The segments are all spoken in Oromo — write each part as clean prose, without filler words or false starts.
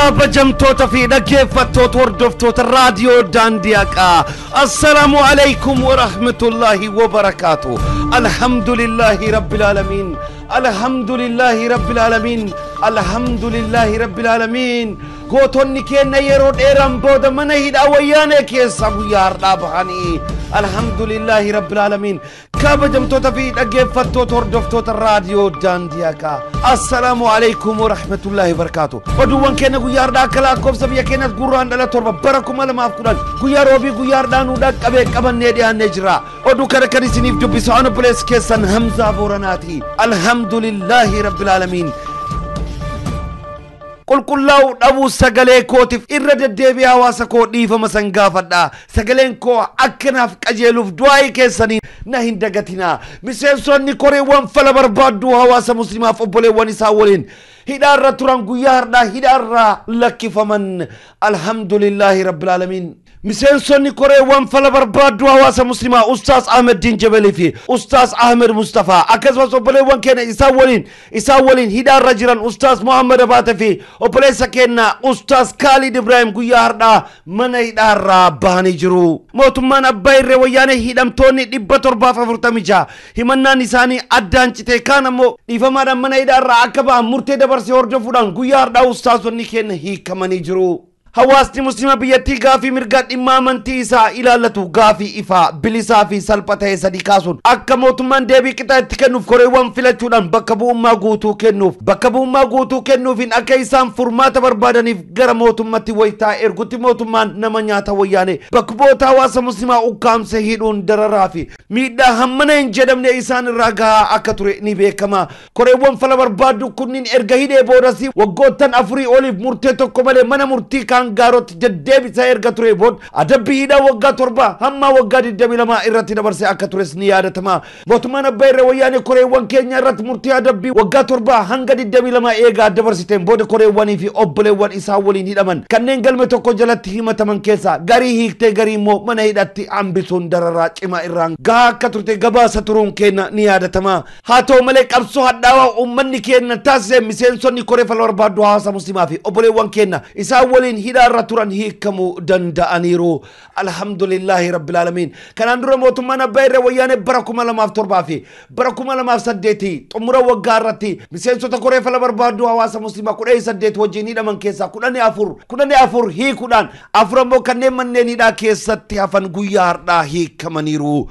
Kabajamtoota fi dhaggeeffattoota hordoftoota raadiyoo Daandii Haqaa. Assalaamu alaikum wa rahmatullahi wa barakaatu. Alhamdulillahi rabbil aalamiin. Alhamdulillahi rabbil aalamiin. Alhamdulillahi rabbil aalamiin. Gootonni keenya yeroo dheeraan booda mana hidhaa wayyaanee keessa guyyaa har'aa bahanii. Alhamdulillahi rabbil aalamiin. Kabajamtoota fi dhaggeeffattoota hordoftoota raadiyoo Daandii Haqaa. Assalaamu alaikum wa rahmatullahi wa barakaatu. Oduuwwan keenya guyyaa har'aa akka lakkoofsa biyya keenyaatti Guraandhala 7 bara 2010 guyyaa roobii guyyaa har'aa nuu dhaqqabee qabannee dhiyaannee jira. Oduu kana kan isiniif dubbisu ana obboleessi keessan Hamzaa Booranaati. Alhamdulillahi rabbil aalamiin. Qulqullaa'uu dhabuu sagalee kootiif irra deddeebi'ee hawaasa koo dhiifama san gaafadha. Sagaleen koo akkanaaf qajeeluuf du'aa'ii keessanii na hin dagatinaa. Miseensonni koreewwan fala barbaadduu hawaasa musliimaaf obboleewwan isaa waliin hidhaarra turan guyyaa har'aa hidhaarraa lakkifaman. Alhamdulillahi rabbil aalamiin. Miseensonni koreewwan fala barbaadduu hawaasa musliimaa Ustaaz Ahmed Diin Jabelii fi Ustaaz Ahmed Mustafaa akkasumas obboleewwan keenya isaan waliin hidhaarra jiran Ustaaz Muhammad Abaate fi obboleessa keenya Ustaaz Kaalid Ibrahim guyyaa har'aa mana hidhaarraa bahanii jiru. Mootummaan Abbaa Irree Wayyaanee hidhamtoonni 746 himannaan isaanii addaan citee kaan ammoo dhiifamaadhaan mana hidhaarraa akka bahan murtee dabarsee hordofuudhaan guyyaa har'aa ustaazonni keenya hiikamanii jiru. Hawaasni musliima biyyattii gaafii mirgaa dhimma amantii isaa ilaallatu gaafii ifaa bilisaa fi salpha ta'e sadii kaasuun akka mootummaan deebii qixaa itti kennuuf koreewwan filachuudhaan bakka bu'ummaa guutuu kennuuf bakka bu'ummaa guutuu kennuufiin akka isaan furmaata barbaadaniif gara mootummatti wayitaa ergutti mootummaan nama nyaata wayyaane bakka bu'oota hawaasa musliimaa ukkaamse hidhuun dararaa fi miidhaa hammana hin jedhamne isaan irraa gahaa akka ture ni beekama. Koreewwan fala barbaaddu kunniin erga hidhee boodas waggoottan 4 oliif murtee tokko malee mana murtii gaarootti deddeebisaa erga ture booda adabbii hidhaa waggaa 7 hamma waggaa 22 irratti dabarsee akka tures ni yaadatama. Mootummaan Abbaa Irree Wayyaanee koreewwan keenya irratti murtii adabbii waggaa 7 hanga 22 eegaa dabarsiteen booda koreewwanii fi obboleewwan isaa waliin hidhaman kanneen galme tokko jalatti himataman keessaa garii hiiktee garii immoo mana hidhatti hambisuun dararaa cimaa irraan gahaa akka turte gabaasa turuun keenya ni yaadatama. Haa ta'u malee qabsoo hadhaawaa uummanni keenya taasise miseensonni koree fala barbaadduu hawaasa musliimaa fi obboleewwan keenya isaan waliin hidhaarra turan hiikamuu danda'aniiru. Alhamdulillahi rabbil aalamiin. Kanaan dura mootummaan Abbaa Irree Wayyaanee bara 2007 fi bara 2008 xumura waggaa irratti miseensota koree fala barbaadduu hawaasa musliimaa 18 wajjin hidhaman keessaa 14 hiikuudhaan 4 ammoo kanneen manneen hidhaa keessatti hafan guyyaa har'aa hiikamaniiru.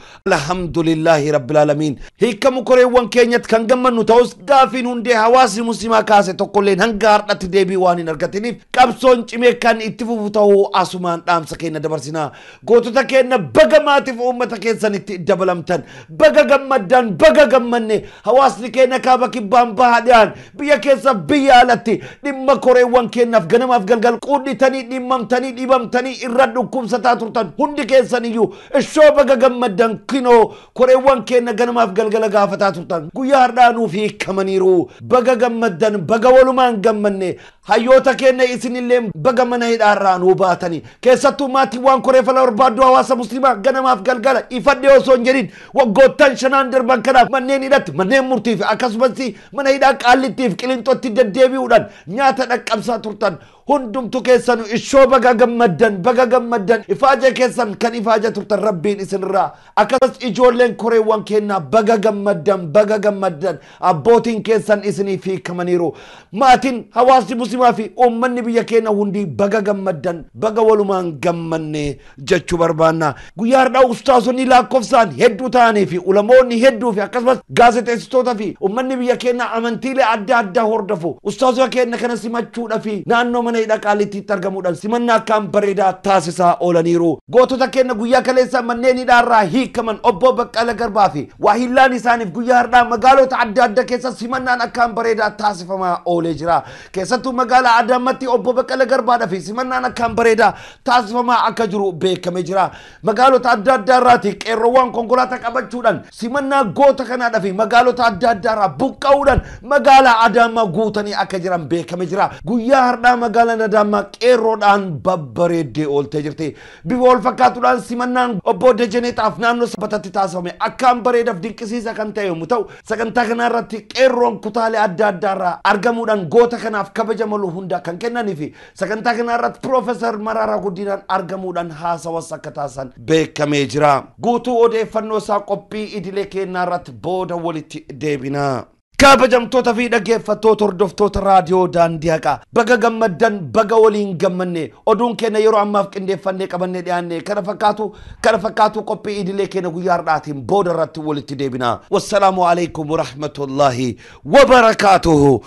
Alhamdulillahi rabbil aalamiin. Hiikamu koreewwan keenyatti kan gammannu ta'us gaafiin hundee hawaasni musliimaa kaase tokkolleen hanga har'atti deebii waan hin argatiniif qabsoon cimee kan itti fufu ta'uu asumaan dhaamsa keenya dabarsinaa. Gootota keenya baga maatiif uummata keessanitti dabalamtan, baga gammaddan, baga gammanne hawaasni keenya kaaba kibbaan bahaa dhiyaan biyya keessa biyya alatti dhimma koreewwan keenyaaf ganamaaf galgal quudhitanii dhimmamtanii dhibamtanii irra dhukkubsataa turtan hundi keessaniyyuu ishoo baga gammaddan kinoo koreewwan keenya ganamaaf galgala gaafataa turtan guyyaa har'aa nuuf hiikamaniiru. Baga gammaddan, baga walumaan gammanne hayyoota keenya isinillee baga mana hidhaarraa nuu baatanii keessattuu maatiiwwan koree fala barbaadduu hawaasa musliimaa ganamaaf galgala ifadhee osoo hin jedhin waggoottan 5 darban kanaaf manneen hidhatti manneen murtii fi akkasumas mana hidhaa qaallittii fi qilinxootti deddeebi'uudhaan nyaata dhaqqabsaa turtan hundumtu keessanuu ishoo baga gammaddan, baga gammaddan ifaaja keessan kan ifaaja turtan rabbiin isinirraa akkasumas ijoolleen koreewwan keenyaa baga gammaddan, baga gammaddan abbootiin keessan isiniif hiikamaniiru. Maatiin hawaasni musliimaa fi uummanni biyya keenya hundi baga gammaddan, baga walumaan gammanne jechuu barbaanna. Guyyaa har'aa ustaazonni lakkoofsaan hedduu ta'anii fi ulamoonni hedduu fi akkasumas gaazexeessitoota fi uummanni biyya keenya amantiilee adda addaa hordofu ustaazota keenya kana simachuudhaa fi naannoo mana hidhaa qaallittiitti argamuudhaan simannaa akkaan bareedaa taasisaa oolaniiru. Gootota keenya guyyaa kaleessa manneen hidhaarraa hiikaman obbo Baqqala Garbaa fi waahillaan isaaniif guyyaa har'aa magaalota adda addaa keessa simannaan akkaan bareedaa taasifamaa oolee jira. Keessattuu magaalaa Adaamaatti obbo Baqqala Garbaadhaa fi simannaan akkaan bareedaa taasifamaa akka jiru beekamee jira. Magaalota adda addaa irraati qeerroowwan konkolaataa qabachuudhaan simannaa goota kanaadhaa fi magaalota adda addaa irraa buqqa'uudhaan magaalaa Adaamaa guutanii akka jiran beekamee jira. Guyyaa har'aa magaalaa Magaalaan Adaamaa qeerroodhaan babbareeddee ooltee jirti. Bifa wal fakkaatuudhaan simannaan obbo Dajanee Xaaf naannoo Sabbatatti taasifame akkaan bareedaaf dinqisiisa kan ta'e yommuu ta'u, sagantaa kana irratti qeerroon kutaalee adda addaarraa argamuudhaan goota kanaaf kabaja malu hunda kan kennanii fi sagantaa kana irratti Piroofeesar Mararaa Guddinaan argamuudhaan haasawas akka taasisan beekamee jira. Guutuu odeeffannoo isaa qophii idilee keenyaa irratti booda walitti deebina. Kabajamtoota fi dhaggeeffattoota hordoftoota raadiyoo Daandii Haqaa, baga gammaddan, baga waliin gammanne. Oduun keenya yeroo ammaaf qindeeffannee qabannee dhiyaanne kana fakkaatu. Qophii idilee keenya guyyaa har'aatiin booda irratti walitti deebina. Wassalaamu alaikum warahmatullaahi wabarakaatuhu.